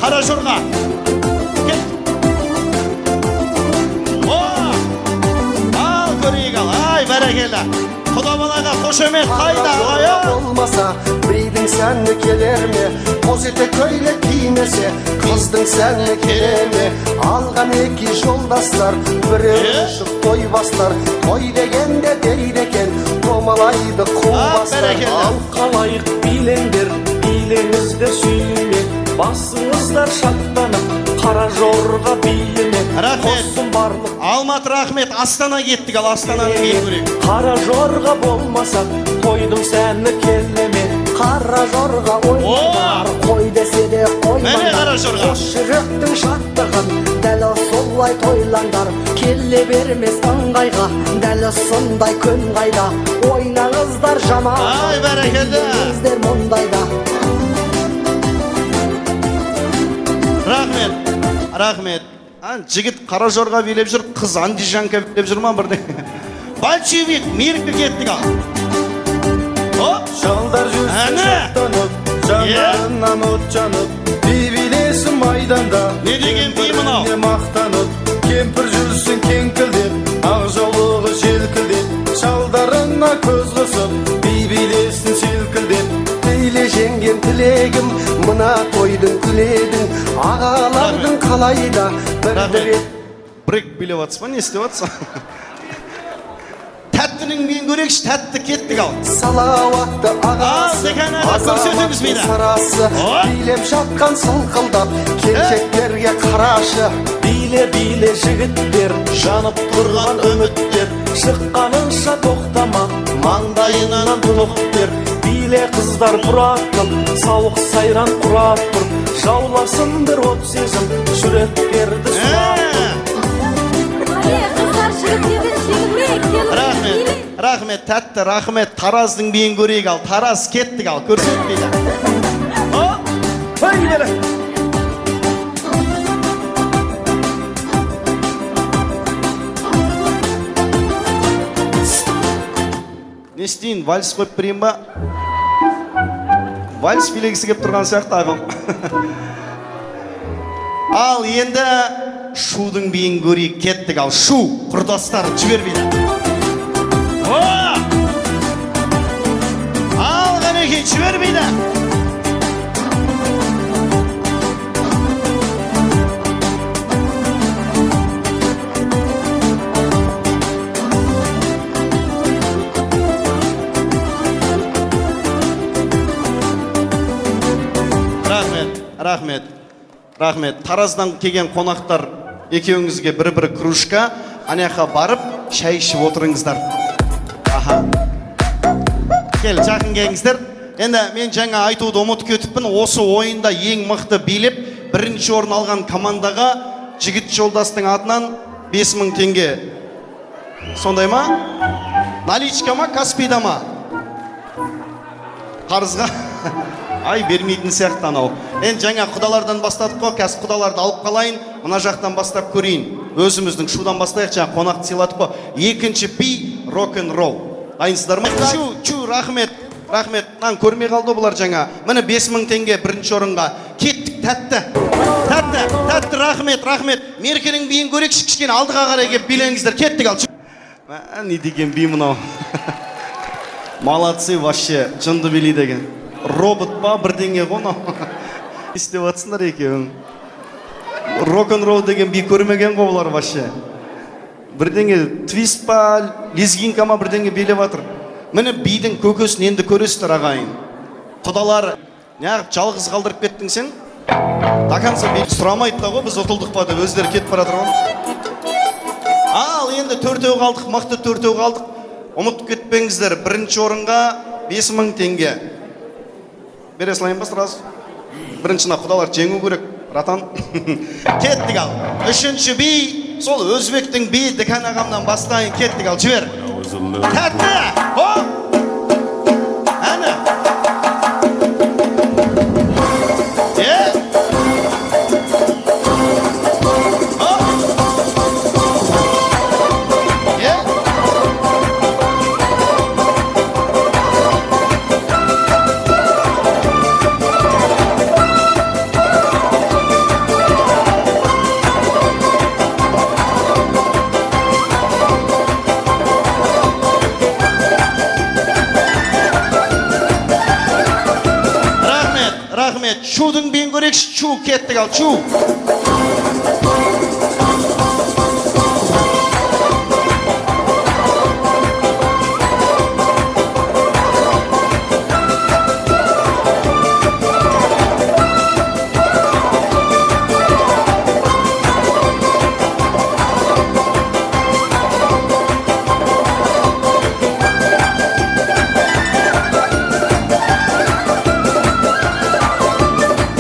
Қара жорға. Кет. О! Ал көрейік ал. Ай, бәрекелді. Құда балаға қошемет қайда ағайын? Болмаса, бидің сәні келер ме? Қос етек көйлек кимесе, қыздың сәні келе ме? Алған екі жолдастар, біреу ұшып той бастар. Той дегенде дейді екен, домалайды қу бастар. Ал қалайық билеңдер, билеңіздер сүйіне, басыңыздар шаттанып, қара жорға биіне. Рахмет. Алматы рахмет, Астана кеттік, ал Астананы биін көрейік. Қара жорға болмаса, тойдың сәні келе ме? Қара жорға ойнаңдар, қой десе де Міне қара қоймаңдар. жорға. Қос жүректің шаттығын дәл солай тойлаңдар. Келе бермес ыңғайға, дәл сондай күн қайда. Ойнаңыздар жаман, Ай, бәрекелді. билеңіздер мұндайда. Рахмет, рахмет. Жігіт қара жорға билеп жүр, қыз андижанка билеп жүр ма бірдеңе? Большевик, Меркі кеттік ал. Оп! Шалдар жүрсін шаттанып, жанарынан от жанып, би билесін майданда. Не деген би мынау? Мақтанып, кемпір жүрсін кеңкілдеп, ақ жаулығы желкілдеп, шалдарына көз қысып, би билесін селкілдеп. Биле жеңгем тілегім, мына тойдың күледің, ағалардың қалайда бір Рахмет. Брейк билеп жатсыз ба, не істеп жатсыз? Тәттінің биін көрейікші, тәтті кеттік ал. Салауатты ағасы, Ал, декан аға, көрсетіңіз биді. Сарасы, билеп жатқан сылқылдап, келіншектерге қарашы. Биле, биле жігіттер, жанып тұрған үміттер, шыққаныңша тоқтама, маңдайынан тоқ бер. Биле қыздар бұратып, сауық сайран құрап тұр, жауласын бір от сезім, жүректерді сұрап тұр. Қыздар жігіттерден шегінбей, келіңдер, Рахмет, рахмет, тәтті, рахмет. Тараздың биін көрейік ал. Тараз кеттік ал, көрсет биді. Оп! Ой, бері! Не істейін, вальс қойып берейін ба? Вальс билегісі келіп тұрған сияқты ағам. Ал енді шудың биін көрейік, кеттік ал. Шу, құрдастар, жібер биді. О! Ал қанекей, жібер биді. Рахмет, рахмет, рахмет. Тараздан келген қонақтар, екеуіңізге бір-бір кружка, ана жаққа барып шай ішіп отырыңыздар. Аха. Кел, жақын келіңіздер. Енді мен жаңа айтуды ұмытып кетіппін. Осы ойында ең мықты билеп, бірінші орын алған командаға жігіт жолдастың атынан 5000 теңге. Сондай ма? Наличка ма, Каспийда ма? Қарызға? Ай, бермейтін сияқты анау. Енді жаңа құдалардан бастадық қой, қазір құдаларды алып қалайын, мына жақтан бастап көрейін. Өзіміздің шудан бастайық, жаңа қонақты сыйладық қой. Екінші би рок-н-ролл. Дайынсыздар ма? Чу, чу, рахмет, рахмет. Мынаны көрмей қалды бұлар жаңа. Міне 5000 теңге бірінші орынға. Кеттік, тәтті. Тәтті, тәтті, рахмет, рахмет. Меркенің биін көрейікші, кішкене алдыға қарай келіп билеңіздер. Кеттік ал. Мә, не деген би мынау? Молодцы вообще, жынды билейді екен. Робот па бірдеңе ғой мынау. Не істеп жатсыңдар екеуің? Рок-н-ролл деген би көрмеген ғой бұлар вообще. Бірдеңе твист па, лезгинка ма бірдеңе билеп жатыр. Міне бидің көкесін енді көресіздер ағайын. Құдалар, неғып жалғыз қалдырып кеттің сен? До конца би сұрамайды да ғой, біз ұтылдық па деп өздері кетіп бара жатыр ғой. Ал енді төртеу қалдық, мықты төртеу қалдық. Ұмытып кетпеңіздер, бірінші орынға 5000 теңге. Бере салайын ба сразу? Бірінші мына құдалар жеңу керек, братан. Кеттік ал. Үшінші би, сол өзбектің биі, Дікан ағамнан бастайын, кеттік ал, жібер. Тәтті! Хоп! Әні! Е! Хоп! Е! Чудың биін көрейікші. Чу, кеттік ал, чу.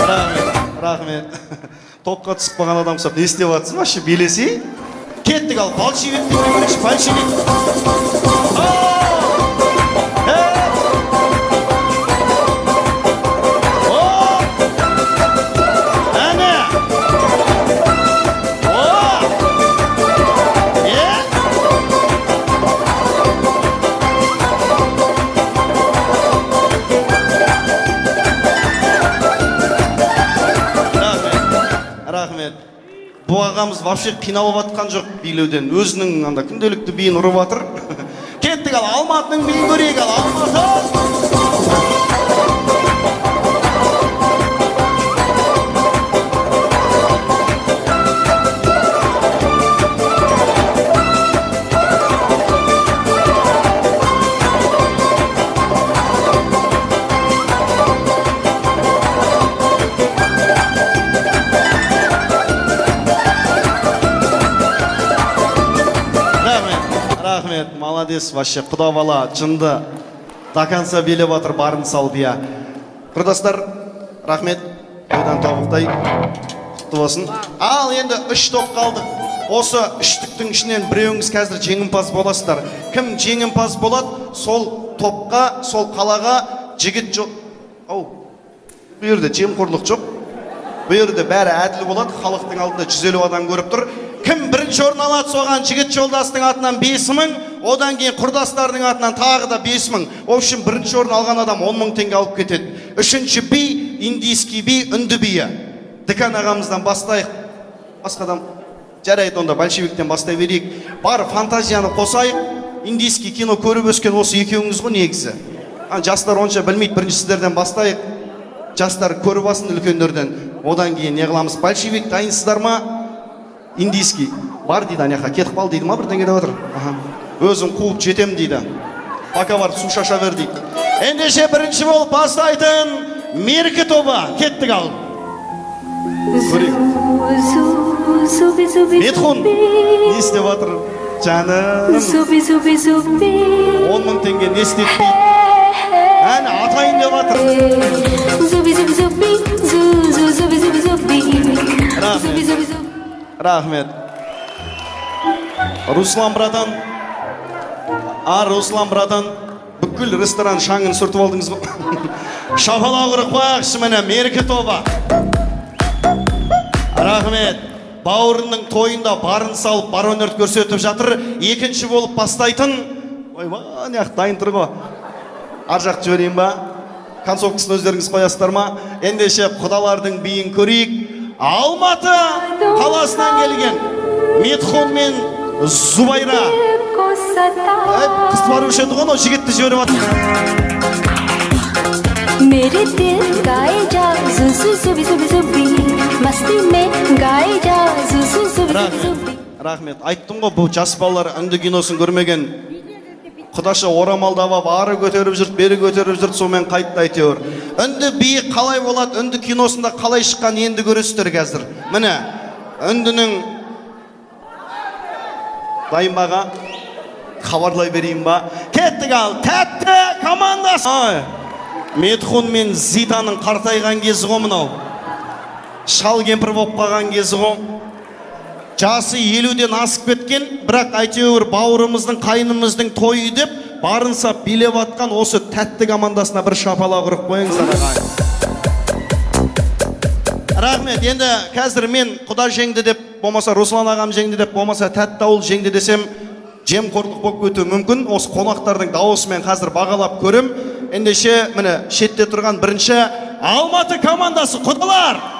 Рахмет, рахмет. Топқа түсіп қалған адам ұқсап не істеп жатсың вообще, билесей? Кеттік ал, большевик деп көрейікші, большевик. О! Э! О! Әне! О! Е! Рахмет, рахмет. Бұл ағамыз вообще қиналып жатқан жоқ билеуден. Өзінің анда күнделікті биін ұрып жатыр. Кеттік ал, Алматының биін көрейік ал, Алматы. Рахмет, рахмет, молодец вообще, құда бала, жынды. До конца билеп жатыр, барын салып, иә. Құрдастар, рахмет, тойдан тобықтай құтты болсын. Ал енді үш топ қалдық. Осы үштіктің ішінен біреуіңіз қазір жеңімпаз боласыздар. Кім жеңімпаз болады, сол топқа, сол қалаға жігіт жоқ. Ау, бұл жерде жемқорлық жоқ. Бұл жерде бәрі әділ болады, халықтың алдында 150 адам көріп тұр. Кім бірінші орын алады, соған жігіт жолдастың атынан 5000, одан кейін құрдастардың атынан тағы да 5000. В общем, бірінші орын алған адам 10 мың теңге алып кетеді. Үшінші би, индийский би, үнді биі. Дікан ағамыздан бастайық. Басқадан жарайды, онда большевиктен бастай берейік. Бар фантазияны қосайық. Индийский кино көріп өскен осы екеуіңіз ғой негізі. А, жастар онша білмейді, бірінші сіздерден бастайық. Жастар көріп алсын үлкендерден. Одан кейін не қыламыз? Большевик дайынсыздар ма? Индийский бар дейді, ана жаққа кетіп қал дейді ма, бірдеңе деп жатыр. Аха. Өзім қуып жетем дейді. Пока барып су шаша бер дейді. Ендеше бірінші болып бастайтын Меркі тобы. Кеттік ал. Көрейік. Метхун не істеп жатыр? Жаным. 10 мың теңге не істетпейді? Әне атайын деп жатыр. Рахмет. Рахмет. Руслан братан. А, Руслан братан, бүкіл ресторан шаңын сүртіп алдыңыз ба? Шапалақ ұрып қояйықшы, міне Меркі тобы. Рахмет. Бауырының тойында барын салып, бар өнерді көрсетіп жатыр. Екінші болып бастайтын. Ойбай, ана жақ дайын тұр ғой. Ар жақты жіберейін ба? Концовкасын өздеріңіз қоясыздар ма? Ендеше құдалардың биін көрейік. Алматы қаласынан келген Метхун мен Зубайра. Әй, қыз барушы еді ғой, анау жігітті жіберіп жатыр. मेरे दिल गाए जा जू जू जुबी जुबी जुबी, मस्ती में गाए जा जू जू जुबी जुबी Рахмет. जुबी। Рахмет. Айттым ғой, бұл жас балалар үнді киносын көрмеген. Құдаша орамалдап алып, ары көтеріп жүрді, бері көтеріп жүрді, сонымен қайтты әйтеуір. Үнді биі қалай болады, үнді киносында қалай шыққан енді көресіздер қазір. Міне, үндінің дайын баға хабарлай берейін ба? Кеттік ал, Тәтті командасы. Ай, Метхун мен Зитаның қартайған кезі ғой мынау. Шал кемпір болып қалған кезі ғой. Жасы 50-ден асып кеткен, бірақ әйтеуір бауырымыздың, қайнымыздың тойы деп барын сап билеп атқан осы Тәтті командасына бір шапалақ ұрып қойыңыздар, ағайын. Рахмет. Енді қазір мен құда жеңді деп, болмаса Руслан ағам жеңді деп, болмаса Тәтті ауыл жеңді десем, жемқорлық болып кетуі мүмкін. Осы қонақтардың дауысымен қазір бағалап көрем. Ендеше міне шетте тұрған бірінші Алматы командасы құдалар.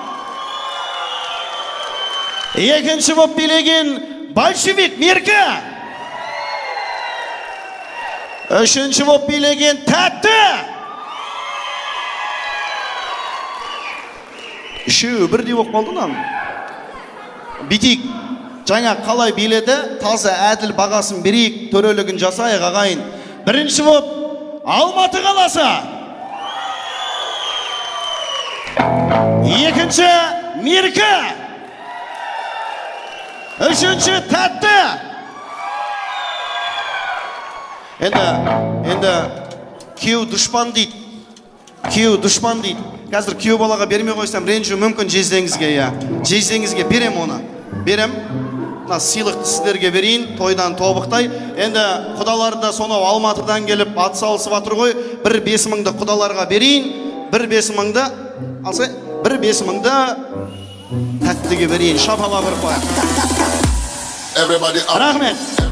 Екінші болып билеген большевик Меркі. Үшінші болып билеген Тәтті. Үшеуі бірдей болып қалды мынаның. Бүйтейік, жаңа қалай биледі, таза әділ бағасын берейік, төрелігін жасайық, ағайын. Бірінші болып Алматы қаласы, екінші Меркі, үшінші Тәтті. Енді күйеу дұшпан дейді, күйеу дұшпан дейді. Қазір күйеу балаға бермей қойсам, ренжуі мүмкін жездеңізге. Иә, жездеңізге берем, оны берем. Мына сыйлықты сіздерге берейін тойдан тобықтай. Енді құдалар да сонау Алматыдан келіп ат салысып жатыр ғой. Бір 5000-ды құдаларға берейін, бір 5000-ды алса, бір 5000-ды Тәттіге берейін. Шапалақ ұрып қояйық. Everybody up. Рахмет.